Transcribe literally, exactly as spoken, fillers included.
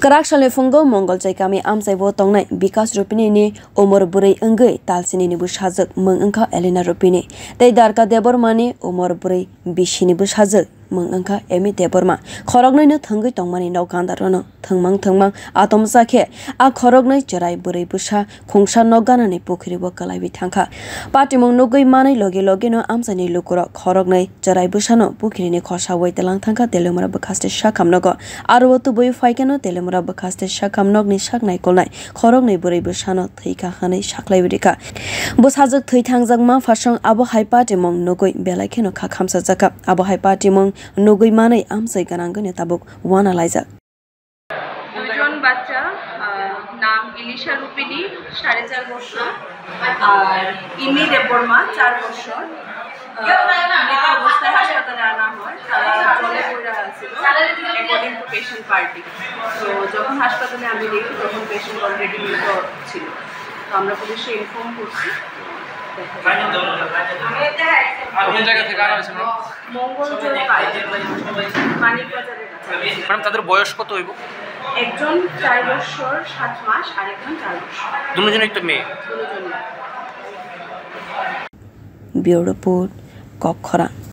Kwrak salni phungo Mongolchai kami amchaibo tongnai Bikas Rupini ni umor bwrwi wngwi talsini ni bwsajwk mung wngkha Elena Rupini tei Darka Debbarma ni umor bwrwi bisini bwsajwk mung wngkha Emi Debbarma. Khoroknwi no thwngwi tongmani nok gandar no thwngmang thwngmang atomsa khe a khoroknwi chwrai bwrwi bwsa khungsa nok ganani pukhiri o kwlaiwi thangkha. Patimung nugwi manwi logi logi no amchaini lukurok khoroknwi chwrai bwsano pukhirini khosawi tlang thangkha Teliamura bwkhaste sakham nogo. Aro o tubui phaikeno Teliamura bwkhaste sakham nokni sak naikolnai khoroknwi bwrwi bwsano thwikha hwnwi saklaiwi rikha. Bwsajwk thwi thangjak ma phasong abo hai patimung nugwi belai kheno kha khamsajakha. Abo hai patimung nugwi manwi amchai gwnangwino tabuk wana laijak. দুজন বাচ্চা, আহ, নাম ইলিশা রূপিণী, সাড়ে চার বছর, আর ইমি দেববর্মা, চার বছর। আহ, মৃত অবস্থায় হাসপাতালে আনা হয়। তারা জলে পড়ে আছিল, according to patient party। তো যখন হাসপাতালে আমি দেখি, তখন পেশেন্ট অলরেডি মৃত ছিল। তো আমরা পুলিশে ইনফর্ম করছি। কোন জায়গা থেকে আনা হয়েছে, ম্যাডাম? মঙ্গলজোড়া পাইকারি, মানিক বাজারের কাছে। ম্যাডাম, তাদের বয়স কত হইব? একজন চার বছর সাত মাস আর একজন চার বছর। দুজনই তো মেয়ে। দুজনই। Bureau Report, Kokkhorang.